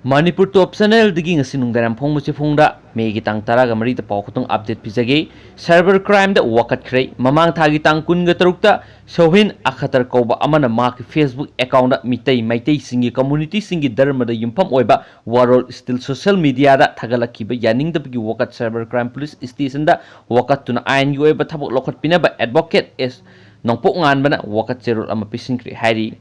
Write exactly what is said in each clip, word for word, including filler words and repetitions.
ꯃꯅꯤꯄꯨꯔ ꯇꯣꯞ ꯆꯦꯅꯦꯜꯗꯒꯤ ꯉꯁꯤ ꯅꯨꯡꯗꯥꯡ ꯌꯥꯝ ꯐꯣꯡꯕꯁꯤ ꯐꯣꯡꯗ ꯃꯦꯒꯤ ꯇꯥꯡ ꯇꯔꯥꯒ ꯃꯔꯤꯗ ꯄꯥꯎ ꯈꯛꯇꯪ ꯑꯞꯗꯦꯠ ꯄꯤꯖꯒꯦ꯫ ꯁꯥꯏꯕꯔ ꯀ꯭ꯔꯥꯏꯝꯗ ꯋꯥꯀꯠꯈ꯭ꯔꯦ꯫ ꯃꯃꯥꯡ ꯊꯥꯒꯤ ꯇꯥꯡ ꯀꯨꯟꯒ ꯇꯔꯨꯛꯇ ꯁꯣꯍꯤꯟ ꯑꯈꯇꯔ ꯀꯧꯕ ꯑꯃꯅ ꯃꯍꯥꯛꯀꯤ Facebook ꯑꯦꯀꯥꯎꯟꯗ ꯃꯤꯇꯩ ꯃꯩꯇꯩꯁꯤꯡꯒꯤ ꯀꯝꯃꯨꯅꯤꯇꯤꯁꯤꯡꯒꯤ ꯙꯔꯃꯗ ꯌꯨꯝꯐꯝ ꯑꯣꯏꯕ ꯋꯥꯔꯣꯜ ꯁ꯭ꯇꯤꯜ ꯁꯣꯁꯤꯌꯦꯜ ꯃꯤꯗꯤꯌꯥꯗ ꯊꯥꯒꯠꯂꯛꯈꯤꯕ ꯌꯥꯅꯤꯡꯗꯕꯒꯤ ꯋꯥꯀꯠ ꯁꯥꯏꯕꯔ ꯀ꯭ꯔꯥꯏꯝ ꯄꯨꯂꯤꯁ ꯁ꯭ꯇꯦꯁꯟꯗ ꯋꯥꯀꯠꯇꯨꯅ ꯑꯥꯏꯟꯒꯤ ꯑꯣꯏꯕ ꯊꯕꯛ ꯂꯧꯈꯠꯄꯤꯅꯕ ꯑꯦꯗꯚꯣꯀꯦꯠ ꯑꯦꯁ ꯅꯣꯡꯄꯣꯛ ꯉꯥꯟꯕꯅ ꯋꯥꯀꯠ ꯆꯦꯔꯣꯜ ꯑꯃ ꯄꯤꯁꯤꯟꯈ꯭ꯔꯦ ꯍꯥꯏꯔꯤ꯫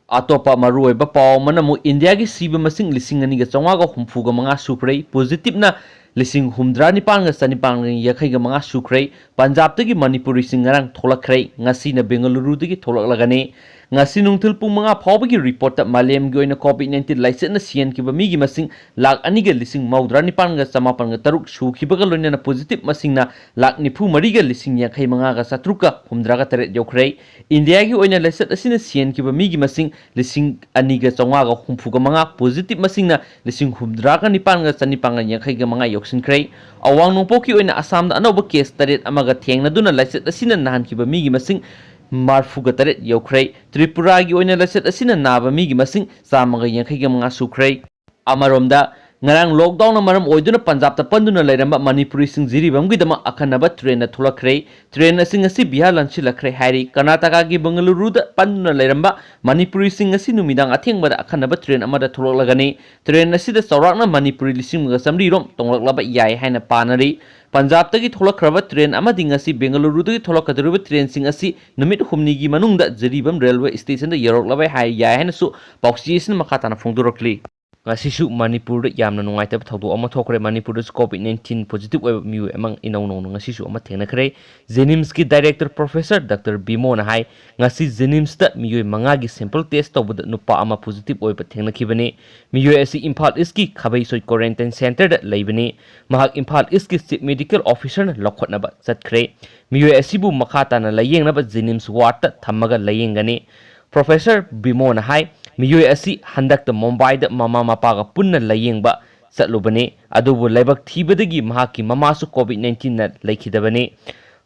ꯑꯇꯣꯞꯄ ꯃꯔꯨꯑꯣꯏꯕ ꯄꯥꯎ ꯑꯃꯅ ꯑꯃꯨꯛ ꯏꯟꯗꯤꯌꯥꯒꯤ ꯁꯤꯕ ꯃꯁꯤꯡ ꯂꯤꯁꯤꯡ ꯑꯅꯤꯒ ꯆꯥꯝꯃꯉꯥꯒ ꯍꯨꯝꯐꯨꯒ ꯃꯉꯥ ꯁꯨꯈ꯭ꯔꯦ, ꯄꯣꯖꯤꯇꯤꯚꯅ ꯂꯤꯁꯤꯡ ꯍꯨꯝꯗ꯭ꯔꯥ ꯅꯤꯄꯥꯟꯒ ꯆꯅꯤꯄꯥꯟꯒ ꯌꯥꯡꯈꯩꯒ ꯃꯉꯥ ꯁꯨꯈ꯭ꯔꯦ꯫ ꯄꯟꯖꯥꯕꯇꯒꯤ ꯃꯅꯤꯄꯨꯔꯤꯁꯤꯡ ꯉꯔꯥꯡ ꯊꯣꯛꯂꯛꯈ꯭ꯔꯦ, ꯉꯁꯤꯅ ꯕꯦꯡꯒꯂꯨꯔꯨꯗꯒꯤ ꯊꯣꯛꯂꯛꯂꯒꯅꯤ꯫ ꯉꯁꯤ ꯅꯨꯡꯊꯤꯜ ꯄꯨꯡ ꯃꯉꯥ ꯐꯥꯎꯕꯒꯤ ꯔꯤꯄꯣꯔꯠꯇ ꯃꯥꯂꯦꯝꯒꯤ ꯑꯣꯏꯅ ꯀꯣꯚꯤꯗ ꯅꯥꯏꯟꯇꯤꯟ ꯂꯥꯏꯆꯠꯅ ꯁꯤꯍꯟꯈꯤꯕ ꯃꯤꯒꯤ ꯃꯁꯤꯡ ꯂꯥꯈ ꯑꯅꯤꯒ ꯂꯤꯁꯤꯡ ꯃꯧꯗ꯭ꯔꯥ ꯅꯤꯄꯥꯟꯒ ꯆꯃꯥꯄꯟꯒ ꯇꯔꯨꯛ ꯁꯨꯈꯤꯕꯒ ꯂꯣꯏꯅꯅ ꯄꯣꯖꯤꯇꯤꯚ ꯃꯁꯤꯡꯅ ꯂꯥꯈ ꯅꯤꯐꯨ ꯃꯔꯤꯒ ꯂꯤꯁꯤꯡ ꯌꯥꯡꯈꯩ ꯃꯉꯥꯒ ꯆꯥꯇ꯭ꯔꯨꯛꯀ ꯍꯨꯝꯗ꯭ꯔꯥꯒ ꯇꯔꯦꯠ ꯌꯧꯈ꯭ꯔꯦ꯫ ꯏꯟꯗꯤꯌꯥꯒꯤ ꯑꯣꯏꯅ ꯂꯥꯏꯆꯠ ꯑꯁꯤꯅ ꯁꯤꯍꯟꯈꯤꯕ ꯃꯤꯒꯤ ꯃꯁꯤꯡ ꯂꯤꯁꯤꯡ ꯑꯅꯤꯒ ꯆꯥꯝꯃꯉꯥꯒ ꯍꯨꯝꯐꯨꯒ ꯃꯉꯥ, ꯄꯣꯖꯤꯇꯤꯚ ꯃꯁꯤꯡꯅ ꯂꯤꯁꯤꯡ ꯍꯨꯝꯗ꯭ꯔꯥꯒ ꯅꯤꯄꯥꯟꯒ ꯆꯅꯤꯄꯥꯟꯒ ꯌꯥꯡꯈꯩꯒ ꯃꯉꯥ ꯌꯧꯁꯤꯟꯈ꯭ꯔꯦ꯫ ꯑꯋꯥꯡ ꯅꯣꯡꯄꯣꯛꯀꯤ ꯑꯣꯏꯅ ꯑꯁꯥꯝꯗ ꯑꯅꯧꯕ ꯀꯦꯁ ꯇꯔꯦꯠ ꯑꯃꯒ ꯊꯦꯡꯅꯗꯨꯅ ꯂꯥꯏꯆꯠ ꯑꯁꯤꯅ ꯅꯥꯍꯟꯈꯤꯕ ꯃꯤꯒꯤ ꯃꯁꯤꯡ ꯃꯔꯐꯨꯒ ꯇꯔꯦꯠ ꯌꯧꯈ꯭ꯔꯦ꯫ ꯇ꯭ꯔꯤꯄꯨꯔꯥꯒꯤ ꯑꯣꯏꯅ ꯂꯥꯏꯆꯠ ꯑꯁꯤꯅ ꯅꯥꯕ ꯃꯤꯒꯤ ꯃꯁꯤꯡ ꯆꯥꯝꯃꯒ ꯌꯥꯡꯈꯩꯒ ꯃꯉꯥ ꯁꯨꯈ꯭ꯔꯦ꯫ ꯑꯃꯔꯣꯝꯗ, ꯉꯔꯥꯡ ꯂꯣꯛꯗꯥꯎꯟꯅ ꯃꯔꯝ ꯑꯣꯏꯗꯨꯅ ꯄꯟꯖꯥꯕꯇ ꯄꯟꯗꯨꯅ ꯂꯩꯔꯝꯕ ꯃꯅꯤꯄꯨꯔꯤꯁꯤꯡ ꯖꯤꯔꯤꯕꯥꯝꯒꯤꯗꯃꯛ ꯑꯈꯟꯅꯕ ꯇ꯭ꯔꯦꯟꯅ ꯊꯣꯛꯂꯛꯈ꯭ꯔꯦ꯫ ꯇ꯭ꯔꯦꯟ ꯑꯁꯤ ꯉꯁꯤ ꯕꯤꯍꯥꯔ ꯂꯥꯟꯁꯤꯜꯂꯛꯈ꯭ꯔꯦ ꯍꯥꯏꯔꯤ꯫ ꯀꯔꯅꯥꯇꯀꯥꯒꯤ ꯕꯦꯡꯒꯂꯨꯔꯨꯗ ꯄꯟꯗꯨꯅ ꯂꯩꯔꯝꯕ ꯃꯅꯤꯄꯨꯔꯤꯁꯤꯡ ꯉꯁꯤ ꯅꯨꯃꯤꯗꯥꯡ ꯑꯊꯦꯡꯕꯗ ꯑꯈꯟꯅꯕ ꯇ꯭ꯔꯦꯟ ꯑꯃꯗ ꯊꯣꯛꯂꯛꯂꯒꯅꯤ꯫ ꯇ꯭ꯔꯦꯟ ꯑꯁꯤꯗ ꯆꯥꯎꯔꯥꯛꯅ ꯃꯅꯤꯄꯨꯔꯤ ꯂꯤꯁꯤꯡ ꯑꯃꯒ ꯆꯥꯃꯔꯤ ꯔꯣꯝ ꯇꯣꯡꯂꯛꯂꯕ ꯌꯥꯏ ꯍꯥꯏꯅ ꯄꯥꯅꯔꯤ꯫ ꯄꯟꯖꯥꯕꯇꯒꯤ ꯊꯣꯛꯂꯛꯈ꯭ꯔꯕ ꯇ꯭ꯔꯦꯟ ꯑꯃꯗꯤ ꯉꯁꯤ ꯕꯦꯡꯒꯂꯨꯔꯨꯗꯒꯤ ꯊꯣꯛꯂꯛꯀꯗꯧꯔꯤꯕ ꯇ꯭ꯔꯦꯟꯁꯤꯡ ꯑꯁꯤ ꯅꯨꯃꯤꯠ ꯍꯨꯝꯅꯤꯒꯤ ꯃꯅꯨꯡꯗ ꯖꯤꯔꯤꯕꯥꯝ ꯔꯦꯜꯋꯦ ꯁ꯭ꯇꯦꯁꯟꯗ ꯌꯧꯔꯛꯂꯕ ꯍꯥꯏ ꯌꯥꯏ ꯍꯥꯏꯅꯁꯨ ꯄꯥꯎꯆꯦ ꯑꯁꯤꯅ ꯃꯈꯥ ꯇꯥꯅ ꯐꯣꯡꯗꯣꯔꯛꯂꯤ꯫ ꯉꯁꯤꯁꯨ ꯃꯅꯤꯄꯨꯔꯗ ꯌꯥꯝꯅ ꯅꯨꯡꯉꯥꯏꯇꯕ ꯊꯧꯗꯣꯛ ꯑꯃ ꯊꯣꯛꯈ꯭ꯔꯦ꯫ ꯃꯅꯤꯄꯨꯔꯗꯁꯨ ꯀꯣꯚꯤꯗ ꯅꯥꯏꯟꯇꯤꯟ ꯄꯣꯖꯤꯇꯤꯚ ꯑꯣꯏꯕ ꯃꯤꯑꯣꯏ ꯑꯃ ꯏꯅꯧ ꯅꯧꯅ ꯉꯁꯤꯁꯨ ꯑꯃ ꯊꯦꯡꯅꯈ꯭ꯔꯦ꯫ ꯖꯦꯅꯤꯝꯁꯀꯤ ꯗꯥꯏꯔꯦꯛꯇꯔ ꯄ꯭ꯔꯣꯐꯦꯁꯔ ꯗꯥꯛꯇꯔ ꯕꯤꯃꯣꯅ ꯍꯥꯏ, ꯉꯁꯤ ꯖꯦꯅꯤꯝꯁꯇ ꯃꯤꯑꯣꯏ ꯃꯉꯥꯒꯤ ꯁꯦꯝꯄꯜ ꯇꯦꯁ ꯇꯧꯕꯗ ꯅꯨꯄꯥ ꯑꯃ ꯄꯣꯖꯤꯇꯤꯚ ꯑꯣꯏꯕ ꯊꯦꯡꯅꯈꯤꯕꯅꯤ꯫ ꯃꯤꯑꯣꯏ ꯑꯁꯤ ꯏꯝꯐꯥꯜ ꯏꯁꯀꯤ ꯈꯥꯕꯩꯁꯣꯏ ꯀ꯭ꯋꯥꯔꯦꯟꯇꯥꯏꯟ ꯁꯦꯟꯇꯔꯗ ꯂꯩꯕꯅꯤ꯫ ꯃꯍꯥꯛ ꯏꯝꯐꯥꯜ ꯏꯁꯀꯤ ꯆꯤꯐ ꯃꯦꯗꯤꯀꯦꯜ ꯑꯣꯐꯤꯁꯔꯅ ꯂꯧꯈꯠꯅꯕ ꯆꯠꯈ꯭ꯔꯦ꯫ ꯃꯤꯑꯣꯏ ꯑꯁꯤꯕꯨ ꯃꯈꯥ ꯇꯥꯅ ꯂꯥꯌꯦꯡꯅꯕ ꯖꯦꯅꯤꯝꯁ ꯋꯥꯔꯗꯇ ꯊꯝꯃꯒ ꯂꯥꯌꯦꯡꯒꯅꯤ꯫ ꯄ꯭ꯔꯣꯐꯦꯁꯔ ꯕꯤꯃꯣꯅ ꯍꯥꯏ, ꯃꯤꯑꯣꯏ ꯑꯁꯤ ꯍꯟꯗꯛꯇ ꯃꯨꯝꯕꯥꯏꯗ ꯃꯃꯥ ꯃꯄꯥꯒ ꯄꯨꯟꯅ ꯂꯥꯌꯦꯡꯕ ꯆꯠꯂꯨꯕꯅꯤ, ꯑꯗꯨꯕꯨ ꯂꯥꯏꯕꯛ ꯊꯤꯕꯗꯒꯤ ꯃꯍꯥꯛꯀꯤ ꯃꯃꯥꯁꯨ ꯀꯣꯚꯤꯗ ꯅꯥꯏꯟꯇꯤꯟꯅ ꯂꯩꯈꯤꯗꯕꯅꯤ꯫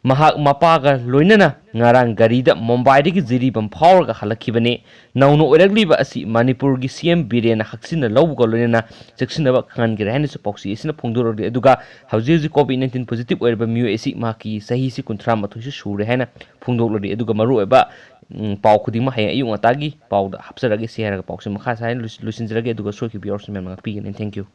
ꯃꯍꯥꯛ ꯃꯄꯥꯒ ꯂꯣꯏꯅꯅ ꯉꯔꯥꯡ ꯒꯥꯔꯤꯗ ꯃꯨꯝꯕꯥꯏꯗꯒꯤ ꯖꯤꯔꯤꯕꯥꯝ ꯐꯥꯎꯔꯒ ꯍꯜꯂꯛꯈꯤꯕꯅꯤ꯫ ꯅꯧꯅ ꯑꯣꯏꯔꯛꯂꯤꯕ ꯑꯁꯤ ꯃꯅꯤꯄꯨꯔꯒꯤ ꯁꯤ ꯑꯦꯝ ꯕꯤꯔꯦꯟꯅ ꯍꯛꯆꯤꯟꯅ ꯂꯧꯕꯒ ꯂꯣꯏꯅꯅ ꯆꯦꯛꯁꯤꯟꯅꯕ ꯈꯪꯍꯟꯈ꯭ꯔꯦ ꯍꯥꯏꯅꯁꯨ ꯄꯥꯎꯆꯦ ꯑꯁꯤꯅ ꯐꯣꯡꯗꯣꯔꯛꯂꯤ꯫ ꯑꯗꯨꯒ ꯍꯧꯖꯤꯛ ꯍꯧꯖꯤꯛ ꯀꯣꯚꯤꯗ ꯅꯥꯏꯟꯇꯤꯟ ꯄꯣꯖꯤꯇꯤꯚ ꯑꯣꯏꯔꯤꯕ ꯃꯤꯑꯣꯏ ꯑꯁꯤ ꯃꯍꯥꯛꯀꯤ ꯆꯍꯤꯁꯤ ꯀꯨꯟꯊ꯭ꯔꯥ ꯃꯥꯊꯣꯏꯁꯨ ꯁꯨꯔꯦ ꯍꯥꯏꯅ ꯐꯣꯡꯗꯣꯛꯂꯛꯂꯤ꯫ ꯑꯗꯨꯒ ꯃꯔꯨꯑꯣꯏꯕ, ꯎꯝ, ꯄꯥꯎ ꯈꯨꯗꯤꯡꯃꯛ ꯍꯌꯦꯡ ꯑꯌꯨꯛ ꯉꯟꯇꯥꯒꯤ ꯄꯥꯎꯗ ꯍꯥꯞꯆꯔꯒꯦ꯫ ꯁꯤ ꯍꯥꯏꯔꯒ ꯄꯥꯎꯁꯦ ꯃꯈꯥ ꯁꯥꯏꯅ ꯂꯣꯏꯁꯤꯟꯖꯔꯒꯦ꯫ ꯑꯗꯨꯒ ꯁꯣꯏꯈꯤꯕ ꯌꯥꯎꯔꯁꯨ ꯃꯌꯥꯝꯅ ꯉꯥꯛꯄꯤꯒꯅꯤ꯫ Thank you꯫